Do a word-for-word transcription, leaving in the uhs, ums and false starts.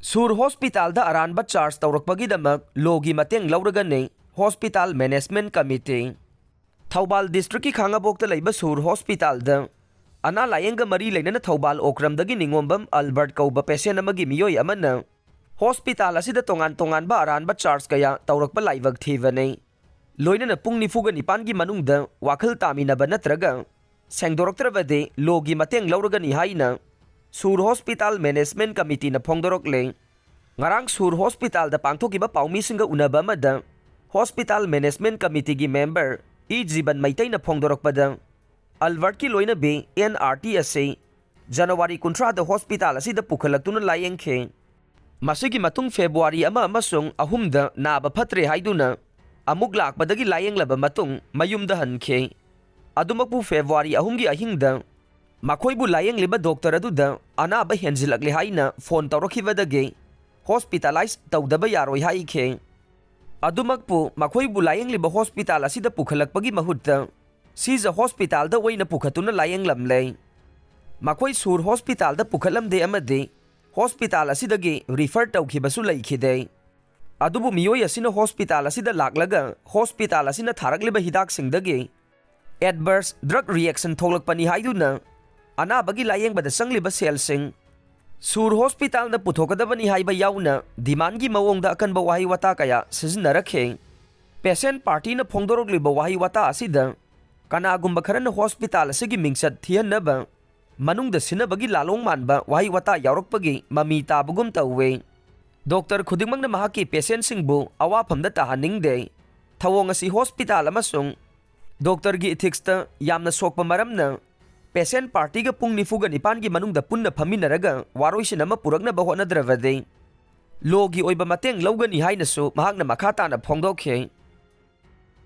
ꯁꯨꯔ ꯍꯣꯁꯄꯤꯇꯥꯜꯗ ꯑꯔꯥꯟꯕ ꯆꯥꯔꯖ ꯇꯧꯔꯛꯄꯒꯤꯗꯃꯛ ꯂꯣꯒꯤ ꯃꯇꯦꯡ ꯂꯧꯔꯒꯅꯤ ꯍꯣꯁꯄꯤꯇꯥꯜ ꯃꯦꯅꯦꯖꯃꯦꯟꯠ ꯀꯃꯤꯇꯤ꯫ ꯊꯧꯕꯥꯜ ꯗꯤꯁꯇ꯭ꯔꯤꯛꯀꯤ ꯈꯥꯉꯕꯣꯛꯇ ꯂꯩꯕ ꯁꯨꯔ ꯍꯣꯁꯄꯤꯇꯥꯜꯗ ꯑꯅꯥ ꯂꯥꯌꯦꯡꯒ ꯃꯔꯤ ꯂꯩꯅꯅ ꯊꯧꯕꯥꯜ ꯑꯣꯀ꯭ꯔꯝꯗꯒꯤ ꯅꯤꯉꯣꯝꯕꯝ ꯑꯜꯕꯔꯠ ꯀꯧꯕ ꯄꯦꯁꯦꯟꯠ ꯑꯃꯒꯤ ꯃꯤꯑꯣꯏ ꯑꯃꯅ ꯍꯣꯁꯄꯤꯇꯥꯜ ꯑꯁꯤꯗ ꯇꯣꯉꯥꯟ ꯇꯣꯉꯥꯟꯕ ꯑꯔꯥꯟꯕ ꯆꯥꯔꯖ ꯀꯌꯥ ꯇꯧꯔꯛꯄ ꯂꯥꯏꯕꯛ ꯊꯤꯕꯅꯤ꯫ ꯂꯣꯏꯅꯅ ꯄꯨꯡ ꯅꯤꯐꯨꯒ ꯅꯤꯄꯥꯟꯒꯤ ꯃꯅꯨꯡꯗ ꯋꯥꯈꯜ ꯇꯥꯃꯤꯟꯅꯕ ꯅꯠꯇ꯭ꯔꯒ ꯁꯦꯡꯗꯣꯔꯛꯇ꯭ꯔꯕꯗꯤ ꯂꯣꯒꯤ ꯃꯇꯦꯡ ꯂꯧꯔꯒꯅꯤ ꯍꯥꯏꯅ ꯁꯨꯔ ꯍꯣꯁꯄꯤꯇꯥꯜ ꯃꯦꯅꯦꯖꯃꯦꯟꯠ ꯀꯃꯤꯇꯤꯅ ꯐꯣꯡꯗꯣꯔꯛꯂꯦ꯫ ꯉꯔꯥꯡ ꯁꯨꯔ ꯍꯣꯁꯄꯤꯇꯥꯜꯗ ꯄꯥꯡꯊꯣꯛꯈꯤꯕ ꯄꯥꯎꯃꯤꯁꯤꯡꯒ ꯎꯅꯕ ꯑꯃꯗ ꯍꯣꯁꯄꯤꯇꯥꯜ ꯃꯦꯅꯦꯖꯃꯦꯟꯠ ꯀꯃꯤꯇꯤꯒꯤ ꯃꯦꯝꯕꯔ ꯏ ꯖꯤꯕꯟ ꯃꯩꯇꯩꯅ ꯐꯣꯡꯗꯣꯔꯛꯄꯗ, ꯑꯜꯕꯔꯠꯀꯤ ꯂꯣꯏꯅꯕꯤ ꯑꯦꯟ ꯑꯥꯔ ꯇꯤ ꯑꯁꯤ ꯖꯅꯋꯥꯔꯤ ꯀꯨꯟꯊ꯭ꯔꯥꯗ ꯍꯣꯁꯄꯤꯇꯥꯜ ꯑꯁꯤꯗ ꯄꯨꯈꯠꯂꯛꯇꯨꯅ ꯂꯥꯌꯦꯡꯈꯤ꯫ ꯃꯁꯤꯒꯤ ꯃꯇꯨꯡ ꯐꯦꯕ꯭ꯔꯨꯋꯥꯔꯤ ꯑꯃ ꯑꯃꯁꯨꯡ ꯑꯍꯨꯝꯗ ꯅꯥꯕ ꯐꯠꯇ꯭ꯔꯦ ꯍꯥꯏꯗꯨꯅ ꯑꯃꯨꯛ ꯂꯥꯛꯄꯗꯒꯤ ꯂꯥꯌꯦꯡꯂꯕ ꯃꯇꯨꯡ ꯃꯌꯨꯝꯗ ꯍꯟꯈꯤ꯫ ꯑꯗꯨꯃꯛꯄꯨ ꯐꯦꯕ꯭ꯔꯨꯋꯥꯔꯤ ꯑꯍꯨꯝꯒꯤ ꯑꯍꯤꯡꯗ ꯃꯈꯣꯏꯕꯨ ꯂꯥꯌꯦꯡꯂꯤꯕ ꯗꯣꯛꯇꯔ ꯑꯗꯨꯗ ꯑꯅꯥꯕ ꯍꯦꯟꯖꯤꯜꯂꯛꯂꯦ ꯍꯥꯏꯅ ꯐꯣꯟ ꯇꯧꯔꯛꯈꯤꯕꯗꯒꯤ ꯍꯣꯁꯄꯤꯇꯥꯂꯥꯏꯖ ꯇꯧꯗꯕ ꯌꯥꯔꯣꯏ ꯍꯥꯏꯈꯤ꯫ ꯑꯗꯨꯃꯛꯄꯨ ꯃꯈꯣꯏꯕꯨ ꯂꯥꯌꯦꯡꯂꯤꯕ ꯍꯣꯁꯄꯤꯇꯥꯜ ꯑꯁꯤꯗ ꯄꯨꯈꯠꯂꯛꯄꯒꯤ ꯃꯍꯨꯠꯇ ꯁꯤꯖ ꯍꯣꯁꯄꯤꯇꯥꯜꯗ ꯑꯣꯏꯅ ꯄꯨꯈꯠꯇꯨꯅ ꯂꯥꯌꯦꯡꯂꯝꯂꯦ꯫ ꯃꯈꯣꯏ ꯁꯨꯔ ꯍꯣꯁꯄꯤꯇꯥꯜꯗ ꯄꯨꯈꯠꯂꯝꯗꯦ ꯑꯃꯗꯤ ꯍꯣꯁꯄꯤꯇꯥꯜ ꯑꯁꯤꯗꯒꯤ ꯔꯤꯐꯔ ꯇꯧꯈꯤꯕꯁꯨ ꯂꯩꯈꯤꯗꯦ꯫ ꯑꯗꯨꯕꯨ ꯃꯤꯑꯣꯏ ꯑꯁꯤꯅ ꯍꯣꯁꯄꯤꯇꯥꯜ ꯑꯁꯤꯗ ꯂꯥꯛꯂꯒ ꯍꯣꯁꯄꯤꯇꯥꯜ ꯑꯁꯤꯅ ꯊꯥꯔꯛꯂꯤꯕ ꯍꯤꯗꯥꯛꯁꯤꯡꯗꯒꯤ ꯑꯦꯗꯚꯔꯁ ꯗ꯭ꯔꯒ ꯔꯤꯑꯦꯛꯁꯟ ꯊꯣꯛꯂꯛꯄꯅꯤ ꯍꯥꯏꯗꯨꯅ ꯑꯅꯥꯕꯒꯤ ꯂꯥꯌꯦꯡꯕꯗ ꯆꯪꯂꯤꯕ ꯁꯦꯜꯁꯤꯡ ꯁꯨꯔ ꯍꯣꯁꯄꯤꯇꯥꯜꯅ ꯄꯨꯊꯣꯛꯀꯗꯕꯅꯤ ꯍꯥꯏꯕ ꯌꯥꯎꯅ ꯗꯤꯃꯥꯟꯒꯤ ꯃꯑꯣꯡꯗ ꯑꯀꯟꯕ ꯋꯥꯍꯩ ꯋꯥꯇꯥ ꯀꯌꯥ ꯁꯤꯖꯤꯟꯅꯔꯛꯈꯤ꯫ ꯄꯦꯁꯦꯟꯠ ꯄꯥꯔꯇꯤꯅ ꯐꯣꯡꯗꯣꯔꯛꯂꯤꯕ ꯋꯥꯍꯩ ꯋꯥꯇꯥ ꯑꯁꯤꯗ ꯀꯅꯥꯒꯨꯝꯕ ꯈꯔꯅ ꯍꯣꯁꯄꯤꯇꯥꯜ ꯑꯁꯤꯒꯤ ꯃꯤꯡꯆꯠ ꯊꯤꯍꯟꯅꯕ ꯃꯅꯨꯡꯗ ꯁꯤꯟꯅꯕꯒꯤ ꯂꯥꯂꯣꯡ ꯃꯥꯟꯕ ꯋꯥꯍꯩ ꯋꯥꯇꯥ ꯌꯥꯎꯔꯛꯄꯒꯤ ꯃꯃꯤ ꯇꯥꯕꯒꯨꯝ ꯇꯧꯋꯦ꯫ ꯗꯣꯛꯇꯔ ꯈꯨꯗꯤꯡꯃꯛꯅ ꯃꯍꯥꯛꯀꯤ ꯄꯦꯁꯦꯟꯠꯁꯤꯡꯕꯨ ꯑꯋꯥꯐꯝꯗ ꯇꯥꯍꯟꯅꯤꯡꯗꯦ꯫ ꯊꯧꯑꯣꯡ ꯑꯁꯤ ꯍꯣꯁꯄꯤꯇꯥꯜ ꯑꯃꯁꯨꯡ ꯗꯣꯛꯇꯔꯒꯤ ꯏꯊꯤꯛꯁꯇ ꯌꯥꯝꯅ ꯁꯣꯛꯄ ꯃꯔꯝꯅ ꯄꯦꯁꯦꯟꯠ ꯄꯥꯔꯇꯤꯒ ꯄꯨꯡ ꯅꯤꯐꯨꯒ ꯅꯤꯄꯥꯟꯒꯤ ꯃꯅꯨꯡꯗ ꯄꯨꯟꯅ ꯐꯝꯃꯤꯟꯅꯔꯒ ꯋꯥꯔꯣꯏꯁꯤꯟ ꯑꯃ ꯄꯨꯔꯛꯅꯕ ꯍꯣꯠꯅꯗ꯭ꯔꯕꯗꯤ ꯂꯣꯒꯤ ꯑꯣꯏꯕ ꯃꯇꯦꯡ ꯂꯧꯒꯅꯤ ꯍꯥꯏꯅꯁꯨ ꯃꯍꯥꯛꯅ ꯃꯈꯥ ꯇꯥꯅ ꯐꯣꯡꯗꯣꯛꯈꯤ꯫